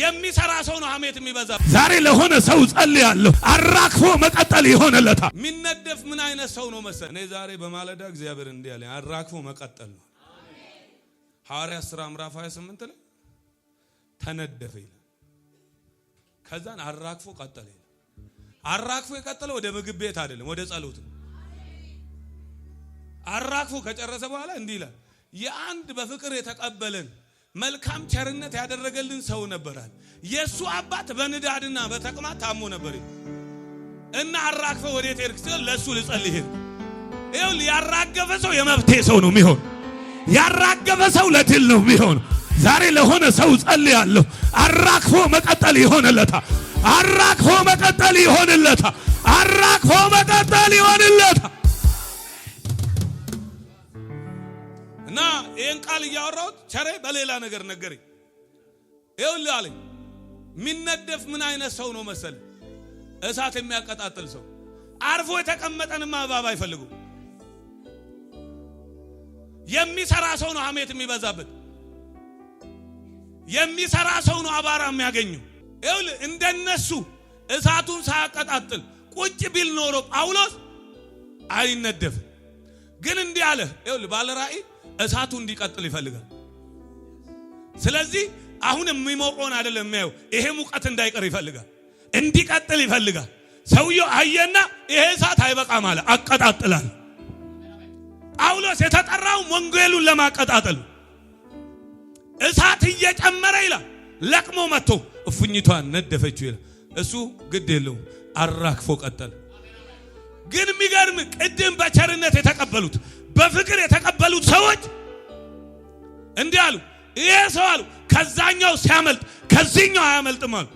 የሚሰራ ሰው ነው ሐሜት የሚበዛ። ዛሬ ለሆነ ሰው ጸልያለሁ። አራግፎ መቀጠል ይሆንለታል። የሚነደፍ ምን አይነት ሰው ነው መሰል? እኔ ዛሬ በማለዳ እግዚአብሔር እንዲህ አለኝ፣ አራግፎ መቀጠል ነው። ሐዋርያት ሥራ ምዕራፍ 28 ላይ ተነደፈ ይላል። ከዛን አራግፎ ቀጠለ ይላል። አራግፎ የቀጠለው ወደ ምግብ ቤት አይደለም፣ ወደ ጸሎት ነው። አራግፎ ከጨረሰ በኋላ እንዲህ ይላል፣ የአንድ በፍቅር የተቀበለን መልካም ቸርነት ያደረገልን ሰው ነበራል። የእሱ አባት በንዳድና በተቅማጥ ታሞ ነበር እና አራግፈ ወዴት ሄድክ ስል ለእሱ ልጸልይ ሄድኩ። ይኸውልህ ያራገፈ ሰው የመብቴ ሰው ነው የሚሆን። ያራገፈ ሰው ለድል ነው የሚሆን። ዛሬ ለሆነ ሰው ጸልያለሁ። አራግፎ መቀጠል ይሆንለታል። አራግፎ መቀጠል ይሆንለታል። አራግፎ መቀጠል ይሆንለታል። እና ይህን ቃል እያወራሁት ቸሬ በሌላ ነገር ነገረኝ። ይኸውልህ አለኝ፣ የሚነደፍ ምን አይነት ሰው ነው መሰል? እሳት የሚያቀጣጥል ሰው። አርፎ የተቀመጠንማ እባብ አይፈልጉም። የሚሰራ ሰው ነው ሐሜት የሚበዛበት። የሚሰራ ሰው ነው አባራ የሚያገኘው። ይኸውልህ እንደነሱ እሳቱን ሳያቀጣጥል ቁጭ ቢል ኖሮ ጳውሎስ አይነደፍም። ግን እንዲህ አለ። ይኸውልህ ባለ ራእይ እሳቱ እንዲቀጥል ይፈልጋል። ስለዚህ አሁን የሚሞቀውን አይደለም የሚያየው፣ ይሄ ሙቀት እንዳይቀር ይፈልጋል፣ እንዲቀጥል ይፈልጋል። ሰውየው አየና ይሄ እሳት አይበቃም አለ፣ አቀጣጥላል። ጳውሎስ የተጠራው ወንጌሉን ለማቀጣጠል እሳት እየጨመረ ይላል። ለቅሞ መጥቶ እፉኝቷን ነደፈችው ይላል። እሱ ግድ የለውም አራግፎ ቀጠለ። ግን የሚገርም ቅድም በቸርነት የተቀበሉት በፍቅር የተቀበሉት ሰዎች እንዲህ አሉ። ይሄ ሰው አሉ ከዛኛው ሲያመልጥ ከዚህኛው አያመልጥም አሉ።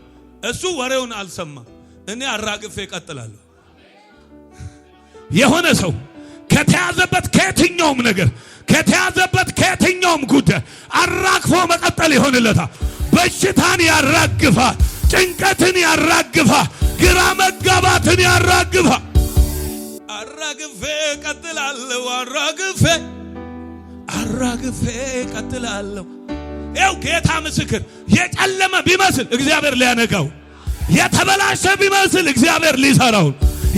እሱ ወሬውን አልሰማ። እኔ አራግፌ እቀጥላለሁ። የሆነ ሰው ከተያዘበት ከየትኛውም ነገር ከተያዘበት ከየትኛውም ጉዳይ አራግፎ መቀጠል ይሆንለታል። በሽታን ያራግፋል፣ ጭንቀትን ያራግፋል፣ ግራ መጋባትን ያራግፋል። አራግፌ እቀጥላለሁ። አራግፌ አራግፌ እቀጥላለሁ። ይኸው ጌታ ምስክር፣ የጨለመ ቢመስል እግዚአብሔር ሊያነጋው፣ የተበላሸ ቢመስል እግዚአብሔር ሊሰራው፣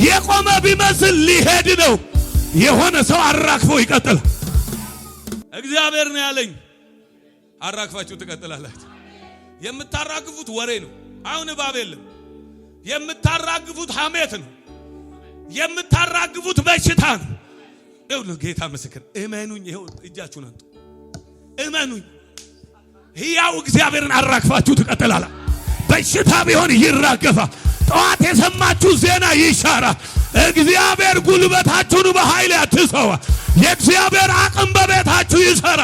የቆመ ቢመስል ሊሄድ ነው። የሆነ ሰው አራግፎ ይቀጥላል። እግዚአብሔር ነው ያለኝ። አራግፋችሁ ትቀጥላላችሁ። የምታራግፉት ወሬ ነው። አሁን እባብ የለም። የምታራግፉት ሐሜት ነው። የምታራግፉት በሽታ ነው። ይኸውልህ ጌታ ምስክር፣ እመኑኝ። ይኸው እጃችሁን አንጡ፣ እመኑኝ። ሕያው እግዚአብሔርን አራግፋችሁ ትቀጥላላ። በሽታ ቢሆን ይራገፋል። ጠዋት የሰማችሁ ዜና ይሻራል። እግዚአብሔር ጉልበታችሁን በኃይል ያድሰዋል። የእግዚአብሔር አቅም በቤታችሁ ይሰራ።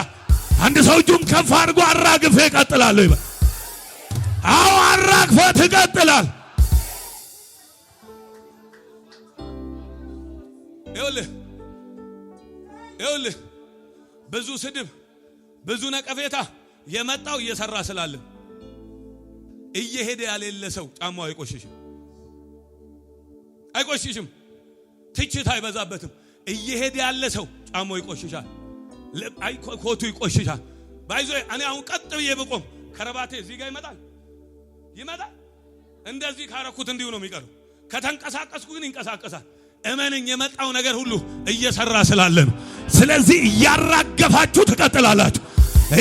አንድ ሰው እጁን ከፍ አድርጎ አራግፌ እቀጥላለሁ ይበል። አዎ አራግፈ ትቀጥላል። ይኸውልህ ይኸውልህ ብዙ ስድብ ብዙ ነቀፌታ የመጣው እየሰራ ስላለ እየሄደ ያሌለ ሰው ጫማው አይቆሽሽም፣ አይቆሽሽም። ትችት አይበዛበትም። እየሄደ ያለ ሰው ጫማው ይቆሽሻል፣ ኮቱ ይቆሽሻል። ባይዞ እኔ አሁን ቀጥ ብዬ ብቆም ከረባቴ እዚህ ጋር ይመጣል ይመጣል። እንደዚህ ካረኩት እንዲሁ ነው የሚቀረው። ከተንቀሳቀስኩ ግን ይንቀሳቀሳል። እመንኝ፣ የመጣው ነገር ሁሉ እየሰራ ስላለ ነው። ስለዚህ እያራገፋችሁ ትቀጥላላችሁ።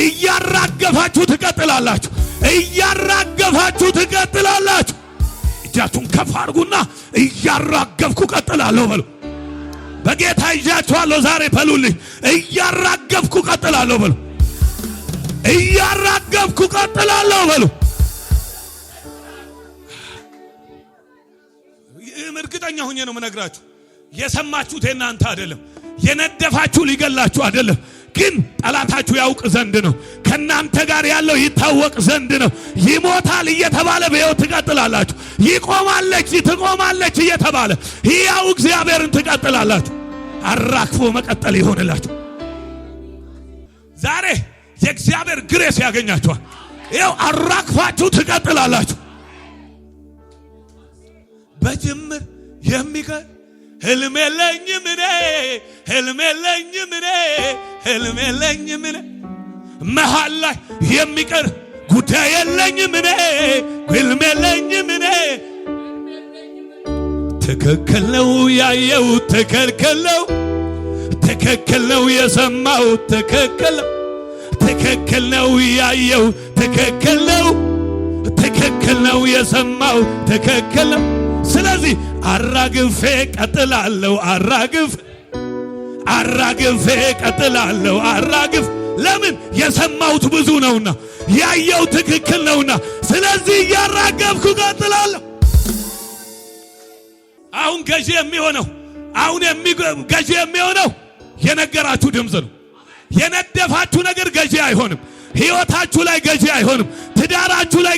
እያራገፋችሁ ትቀጥላላችሁ። እያራገፋችሁ ትቀጥላላችሁ። እጃችሁን ከፍ አድርጉና እያራገፍኩ ቀጥላለሁ በሉ። በጌታ ይዣችኋለሁ ዛሬ በሉልኝ። እያራገፍኩ ቀጥላለሁ በሉ። እያራገፍኩ ቀጥላለሁ በሉ። እርግጠኛ ሁኜ ነው የምነግራችሁ። የሰማችሁት የእናንተ አይደለም። የነደፋችሁ ሊገላችሁ አይደለም፣ ግን ጠላታችሁ ያውቅ ዘንድ ነው። ከእናንተ ጋር ያለው ይታወቅ ዘንድ ነው። ይሞታል እየተባለ በሕይወት ትቀጥላላችሁ። ይቆማለች ትቆማለች እየተባለ ሕያው እግዚአብሔርን ትቀጥላላችሁ። አራግፎ መቀጠል ይሆንላችሁ። ዛሬ የእግዚአብሔር ግሬስ ያገኛችኋል። ይኸው አራግፋችሁ ትቀጥላላችሁ። በጅምር የሚቀር ህልም የለኝም እኔ ህልም የለኝም እኔ ህልም የለኝም እኔ መሃል ላይ የሚቀር ጉዳይ የለኝም እኔ፣ ህልም የለኝም እኔ። ትክክል ነው ያየው፣ ትክክል ነው፣ ትክክል ነው የሰማው፣ ትክክል ነው፣ ትክክል ነው ያየው፣ ትክክል ነው፣ ትክክል ነው የሰማው፣ ትክክል ነው። ስለዚህ አራግፌ ቀጥላለሁ፣ አራግፍ አራግፌ ቀጥላለሁ፣ አራግፍ። ለምን? የሰማሁት ብዙ ነውና፣ ያየው ትክክል ነውና፣ ስለዚህ እያራገፍኩ ቀጥላለሁ። አሁን ገዢ የሚሆነው፣ አሁን ገዢ የሚሆነው የነገራችሁ ድምፅ ነው። የነደፋችሁ ነገር ገዢ አይሆንም። ሕይወታችሁ ላይ ገዢ አይሆንም። ትዳራችሁ ላይ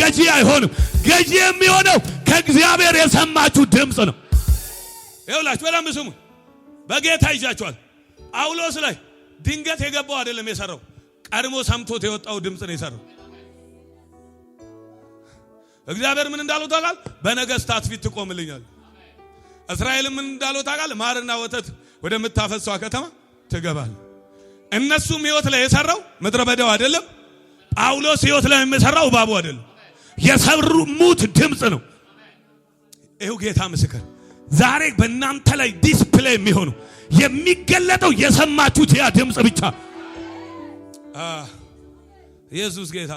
ገዢ አይሆንም። ገዢ የሚሆነው ከእግዚአብሔር የሰማችሁ ድምፅ ነው። ይኸውላችሁ በደንብ ስሙ። በጌታ ይዣችኋል። ጳውሎስ ላይ ድንገት የገባው አይደለም የሰራው፣ ቀድሞ ሰምቶት የወጣው ድምፅ ነው የሰራው። እግዚአብሔር ምን እንዳለው ታውቃል? በነገስታት ፊት ትቆምልኛል። እስራኤል ምን እንዳለው ታውቃል? ማርና ወተት ወደምታፈሰው ከተማ ትገባል። እነሱም ህይወት ላይ የሰራው ምድረ በዳው አይደለም። ጳውሎስ ህይወት ላይ የሚሰራው እባቡ አይደለም። የሰሙት ድምፅ ነው። ይኸው ጌታ ምስክር፣ ዛሬ በእናንተ ላይ display የሚሆነው፣ የሚገለጠው የሰማችሁት ያ ድምፅ ብቻ። ኢየሱስ ጌታ።